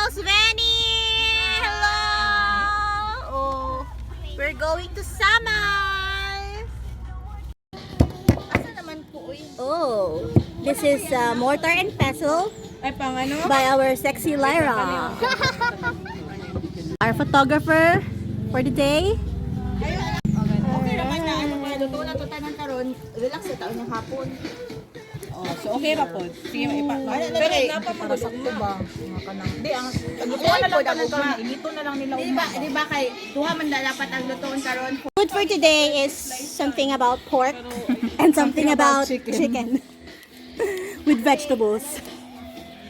Svenny! Hello! Oh, we're going to Samal! Asa naman po, uy? Oh, this is mortar and pestle Ay, pang ano? by our sexy Lyra. Our photographer for the day. Okay naman na, ano, mga luto na to tanan karon, relax sa taon ng hapon. Oh, so okay ra po. Sige, maipa. Pero napa mo sakto ba? Mga kanang. Di ang lutuan na lang tanan karon, inito na lang nila. Di ba kay duha man na dapat ang lutoon karon? Food for today is something about pork and something about chicken with vegetables.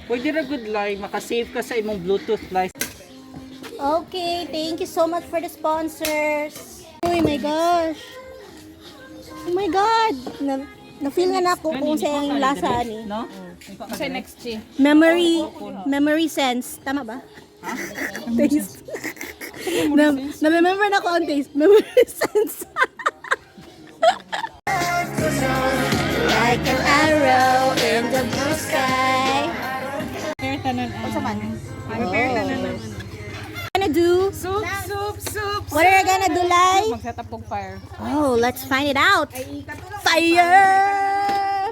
Pwede ra good lie, makasave ka sa imong Bluetooth lie. Okay, thank you so much for the sponsors. Oh my gosh. Oh my God. Na feel nga na ako kung sa yung lasa ani. No? Kasi next chi. Memory sense. Tama ba? Taste. Na remember na ko ang taste. Memory sense. Like an arrow in the blue sky. Prepare tanan. Unsa man? Prepare tanan. Gonna do? Soup, soup, soup. What are you gonna do, Lai? Mag-set up og fire. Oh, let's find it out. Fire!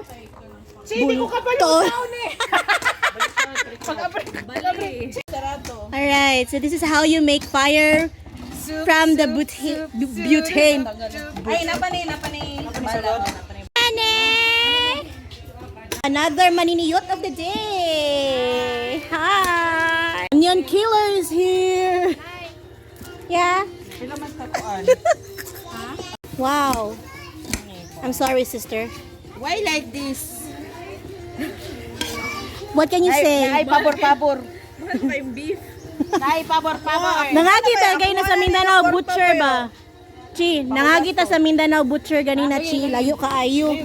Chi, di ko kabalo Bulto. taon eh. Pag-abri. Sarado. Alright, so this is how you make fire Soup, from the soup, butane. soup, soup, Butane. Ay, napa ni, napa ni. Bala, napa ni. Ane! Another maniniyot of the day. Hi! Onion killer is here. Yeah. Pila man ka kuan? Wow. I'm sorry, sister. Why like this? What can you say? Ay, pabor-pabor. Mahal pa yung beef. Ay, pabor-pabor. Nangagita gay na sa Mindanao butcher ba? Chi, nangagita sa Mindanao butcher ganina, Chi. Layo kaayo.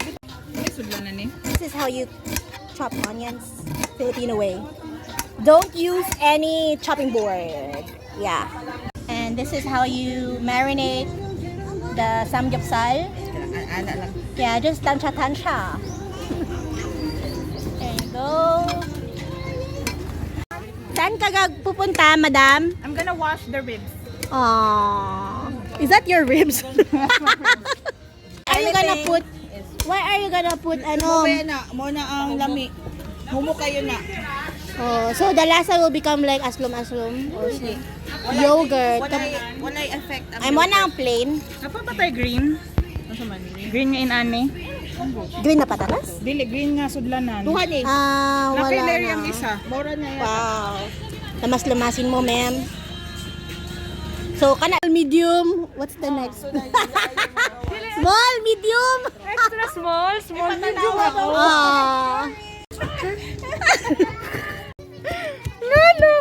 Ay, sudlan na ni. This is how you chop onions Filipino way. Don't use any chopping board. Yeah. And this is how you marinate the samgyeopsal. Ana lang. Yeah, just tansya tansya. There you go. Saan ka pupunta, madam? I'm gonna wash the ribs. Aww. Is that your ribs? Are you gonna put, why are you gonna put, ano? Mo na, mo na ang lami. Humo kayo na. Oh, so the lasa will become like aslum-aslum or yogurt. Walay effect ang I'm on ang plain. Napa ba tayo green? Green nga inani? Green na patatas? Dili, green nga sudlanan. Duha ni. Ah, wala Nakiler na. yung isa. Mora na yan. Wow. Lamas-lamasin mo, ma'am. So, kana medium. What's the next? Small, medium. Extra small, small, medium ako. Ah. Lalo!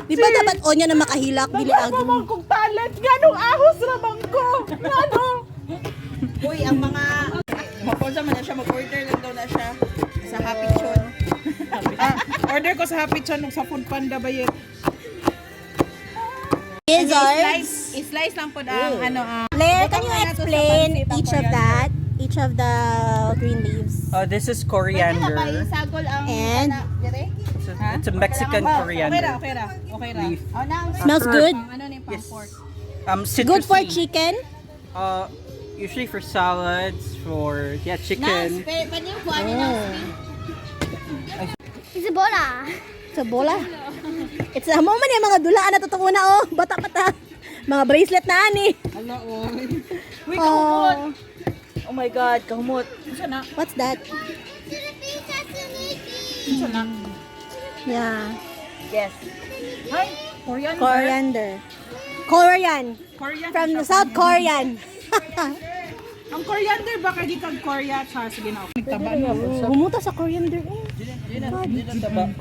Di ba dapat onion na makahilak, dili Ako agong. man kong talent, ganong ahos ramang ko. Ngano? Uy, ang mga Mapunsa man na siya, mag-order lang daw na siya sa Happy Chon. Ah, order ko sa Happy Chan ug sa Food Panda ba yun? Gizzards. I-slice lang po ang ano ang Blair, can you explain each of that? Each of the green leaves. This is coriander. Sagol ang And? Dire? It's a Mexican Okay ra, coriander okay ra. Okay ra. leaf. Oh, na Smells good. Ano ni pang pork? Good for Citrusy. chicken. Usually for salads, for, yeah, chicken. Pwede yung kuha niya It's a bola. It's a bola. It's a moment yung mga dulaan na totoo na oh. Bata pa ta. Mga bracelet na ani. Ala oy. Uy, Oh, Oh my God, kahumot. Unsa na? What's that? Unsa na? Yeah. Yes. Hi, coriander. Coriander. Korean. Coriander. From the South Korean. Ang coriander ba kay gikan Korea char sige na. Nagtaba na. Humuta sa coriander eh. God.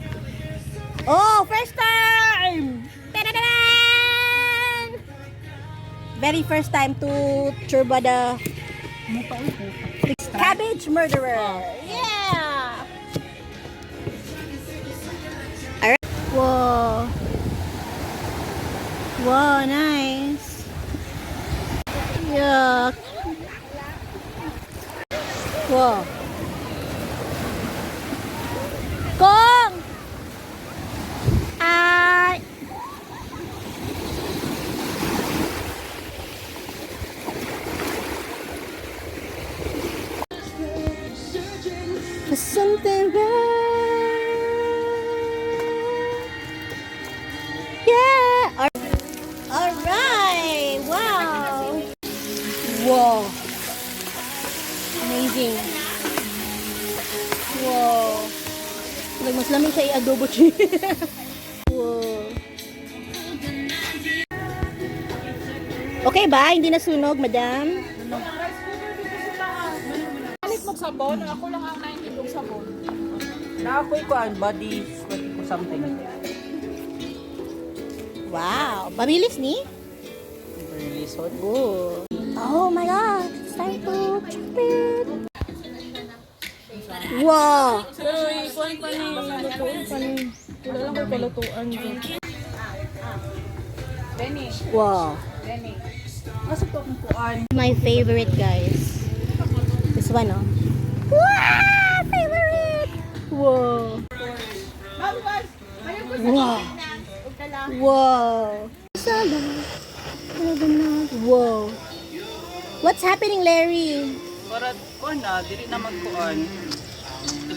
Oh, first time! Tadadadad! Very first time to churba the cabbage murderer. Yeah! Alright. Whoa. Whoa, nice. Yeah. Whoa. Kong! Mas lami siya i-adobo, chi. Wow. Okay ba? Hindi nasunog, madam? Alit mo sabon, ako lang ang naingit og sabon. Na ako'y kuan body sweat or something. Wow. Mabilis ni? Very lisod. Ooh. Oh my God. It's time to chop it. Wow. Uy, kuan pa ni lutuan pa ni. Wala lang ko'y kalutuan. Benny, Wow. Benny. Asa to akong kuan? My favorite, guys. This one, oh. Wow! Favorite! Whoa. Wow. Whoa. Whoa. What's happening, Larry? Para kuan na dili na magkuan.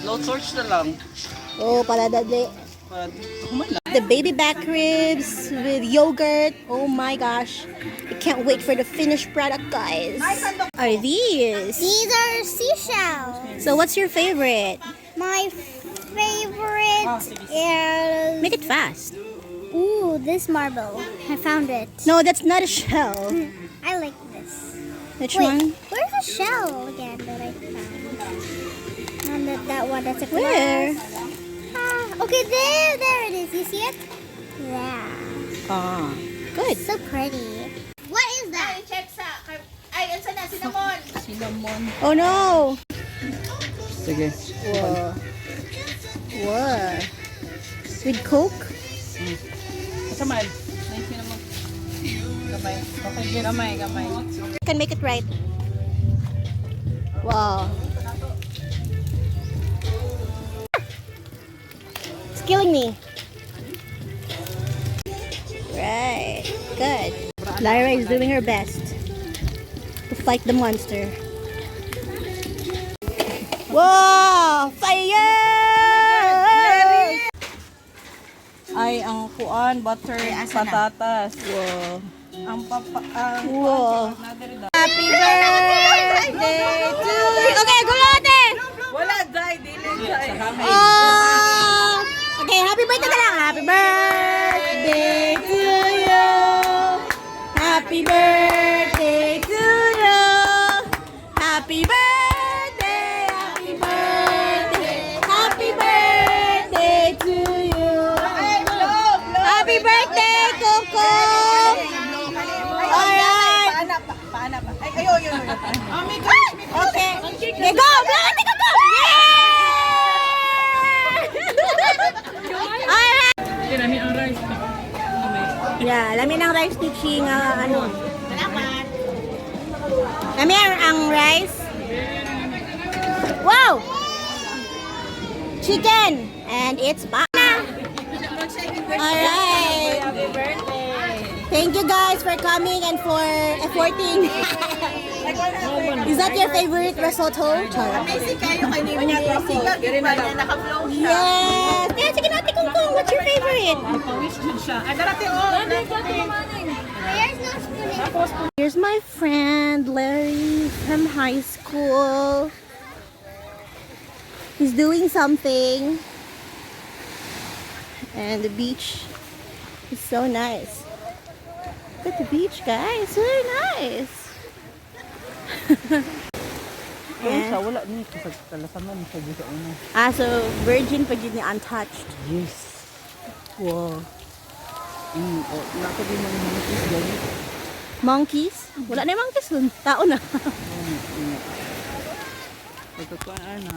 Blow torch na lang. Oh, para dali. Para human lang. The baby back ribs with yogurt. Oh my gosh. I can't wait for the finished product, guys. Are these? These are seashells. So what's your favorite? My favorite is Make it fast. Ooh, this marble. I found it. No, that's not a shell. I like this. Which Wait, one? where's the shell again that I found? Not that one. That's a glass. Where? Ah, okay, there it is. You see it? Yeah. Ah, good. So pretty. What is that? Check sa ay unsa na cinnamon. Cinnamon. Oh no! Sige. Whoa. Whoa. With Coke? Asa man? May cinnamon. Gamay. Okay, gamay, gamay. Can make it right. Wow. It's killing me. Right. Good. Lyra is doing her best to fight the monster. Whoa! Fire! Ay ang kuan butter patatas. Whoa. Ang papa ang Whoa. another daw. Happy birthday to you. Okay, go ate! Wala dai dili dai. Oh! Okay, happy birthday na lang. Happy birthday to you. Happy birthday to you. Happy birthday, happy birthday, happy birthday to you. Happy birthday, Coco! Alright. Paana pa, paana pa. Ay ayo ayo. Ayo. Okay. Okay, go! Go, ate, go, go! Yeah! Alright! Kinami ang rice. Yeah, lami ng rice ni Chi nga ano. Salamat. Lami ang rice. Wow! Chicken! And it's pa. Alright. Happy birthday. Thank you guys for coming and for efforting. Is that your favorite risotto? Char. Amazing kayo kay ni Siga gyud pa niya naka-flow siya. Yes! Kaya sige natin kung kung what's your favorite? Pawis jud siya. Ay, darati oh. There's no spoon. Here's my friend Larry from high school. He's doing something. And the beach is so nice. Look at the beach, guys. Very nice. Pero siya wala ni kasi kalasaman sa dito una. Ah, so virgin pa jud ni, untouched. Yes. Wow. Oh, nako din mga monkeys gani. Monkeys? Wala na yung monkeys dun. Tao na. Pagkakuan na.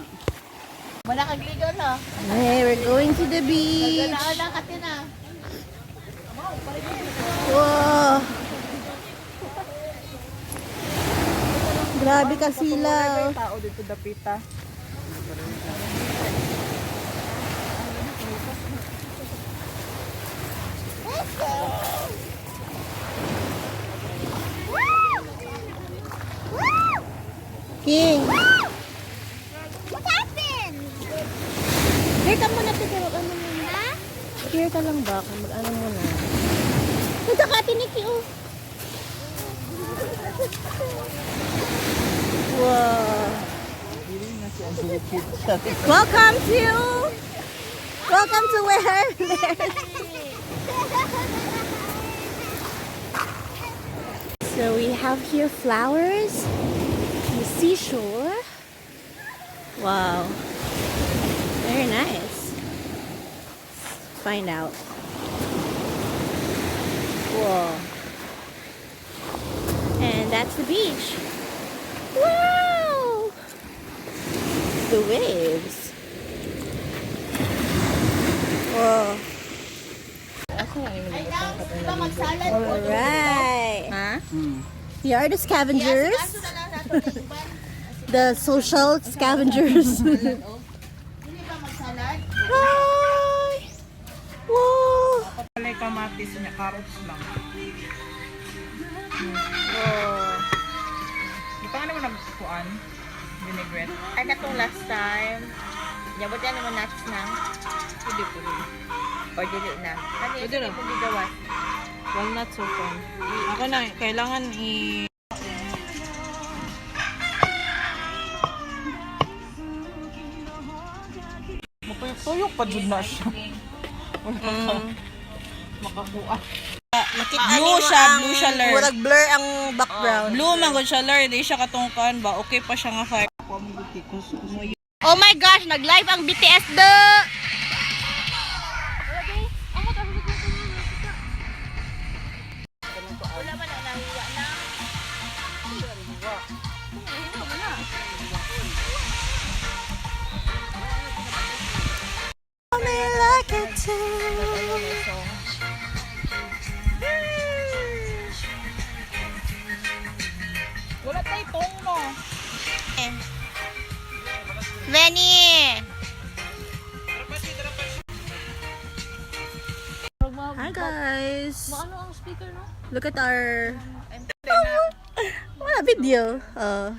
Wala kag ligo no. Hey, we're going to the beach. Wala ka tina. Wow. Grabe ka sila. Tao dito dapita. King. What happened? Here ka muna, Tito. Ano muna. Ha? Here ka lang ba? Mag-ano muna. Punta ka, Ate Nikki, oh. Wow. Welcome to Welcome to where? So we have here flowers on the seashore. Wow. Very nice. Let's find out. Whoa. And that's the beach. Wow! The waves. Whoa. Alright. Ha? We are the scavengers. The social scavengers. Hi! Whoa! Walay kamatis niya, carrots lang. Oh. Di pa ka naman nagkuan? Vinaigrette. Ay, katong last time. Yabot yan naman nuts na. Pwede po rin. Or dili na. Ano Pwede na. Pwede gawas. Walnut so far. Ako na, kailangan i... Tuyok pa jud na siya. Makakuha. Makita Blue siya, blue siya, Ler. Murag blur ang background. Blue man gud siya, Ler. Di siya katungkan ba? Okay pa siya nga fire. Oh my gosh, nag-live ang BTS do! Like it too. Wala tayo tong no. Benny! Hi guys! Look at our... Wala video. Oh.